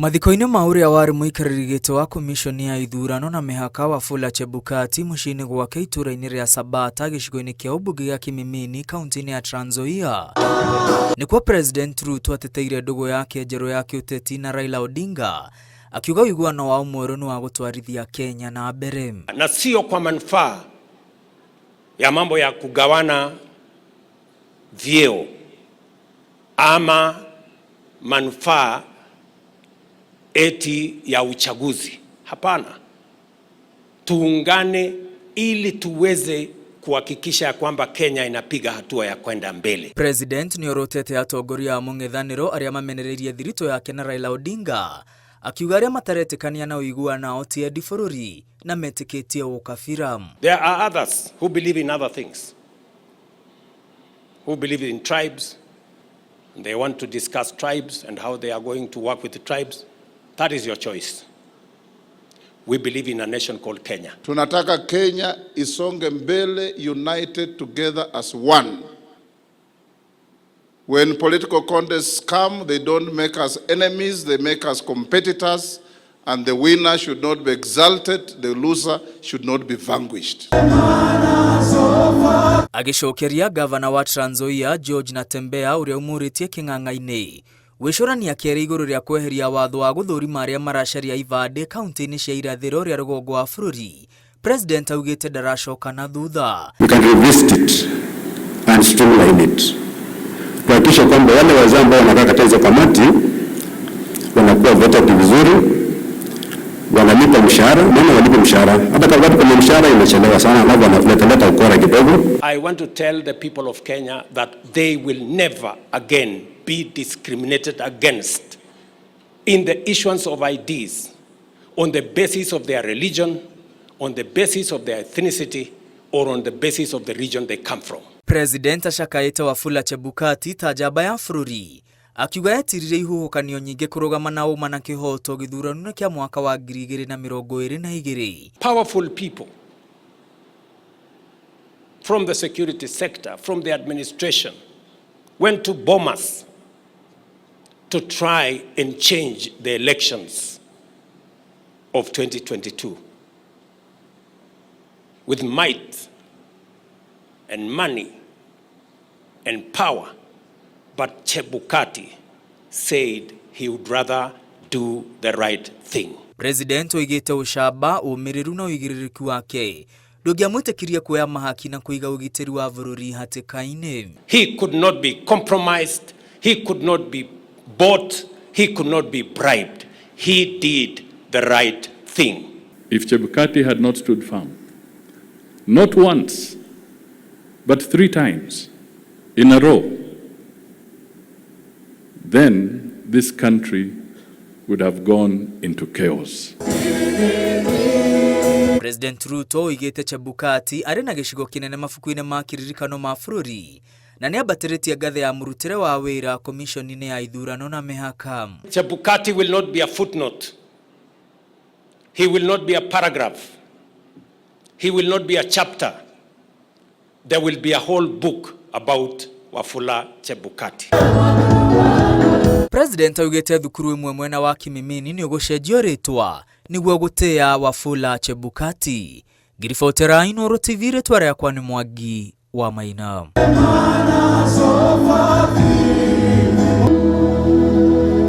Mathiko-inĩ ma ũrĩa warĩ mũikarĩri gĩtĩ wa komiconi ya ithurano na mĩhaka Wafula Chebukati mũciĩ-inĩ gwake itũũra-inĩ rĩa Sabata gĩcigo-inĩ kĩa ũmbunge gĩa Kimimini kaunti-inĩ ya Trans Nzoia nĩkuo President Ruto ateteire ndũgũ yake njerũ ya kĩũteti na Raila Odinga akiuga ũiguano wao mwerũ nĩ wa gũtwarithia Kenya na mbere. Na sio kwa manufaa ya mambo ya kugawana vyeo ama manufaa eti ya uchaguzi. Hapana, tuungane ili tuweze kuhakikisha kwamba Kenya inapiga hatua ya kwenda mbele. President nĩorotete atongoria a mũng'ethanĩro arĩa mamenereirie thiritũ yake na Raila Odinga akiuga arĩa mataretĩkania na ũiguano ti endi bũrũri na metĩkĩtie ũkabira. There are others who believe in other things, who believe in tribes, and they want to discuss tribes and how they are going to work with the tribes. That is your choice. We believe in a nation called Kenya. Tunataka Kenya isonge mbele, united together as one. When political contests come, they don't make us enemies, they make us competitors, and the winner should not be exalted, the loser should not be vanquished. Agĩcokeria gavana wa Trans Nzoia George Natembeya ũrĩa ũmũrĩtie kĩng'ang'a-inĩ gwĩcũrania kerĩ igũrũ rĩa kweheria watho wa gũthũrima arĩa maracaria ibandĩ kaunti-inĩ cia irathĩro rĩa rũgongo wa bũrũri. President augĩte ndaracoka na thutha. We can revisit it and streamline it. Kuhakikisha kwamba wale wazee ambao wanakaa katika hizo kamati wanakuwa vetted vizuri, wanalipa mshahara, maana walipe mshahara. Hata kama kwenye mshahara imechelewa sana, alafu wanaleta ukora kidogo. I want to tell the people of Kenya that they will never again be discriminated against in the issuance of IDs on the basis of their religion, on the basis of their ethnicity, or on the basis of the region they come from. President acakaĩte Wafula Chebukati ta njamba ya bũrũri akiuga etirire ihuhũkanio nyingĩ kũrũgama na ũma na kĩhoto gĩthurano-inĩ kĩa mwaka wa 2022. Powerful people from the security sector, from the administration, went to Bomas to try and change the elections of 2022 with might and money and power. But Chebukati said he would rather do the right thing. President oigĩte ũcamba, ũmĩrĩru na ũigĩrĩrĩki wake ndũngĩamwĩtĩkirie kuoya mahaki na kũiga ũgitĩri wa bũrũri hatĩka-inĩ. He could not be compromised. He could not be bought. He could not be bribed. He did the right thing. If Chebukati had not stood firm, not once, but three times in a row, then this country would have gone into chaos. President Ruto oigĩte Chebukati arĩ na gĩcigo kĩnene mabuku-inĩ ma kĩririkano ma bũrũri na nĩambatĩrĩtie ngathĩ ya mũrutĩre wa wĩra komiconi-inĩ ya ithurano na mĩhaka. Chebukati will not be a footnote. He will not be a paragraph. He will not be a chapter. There will be a whole book about Wafula Chebukati. President augĩte thukuru ĩmwe mwena wa Kimimini nĩ ũgũcenjio rĩtwa nĩguo gũtĩa Wafula Chebukati. Ngiribotera Inooro TV, rĩtwa rĩakwa nĩ Mwangi wa Maina.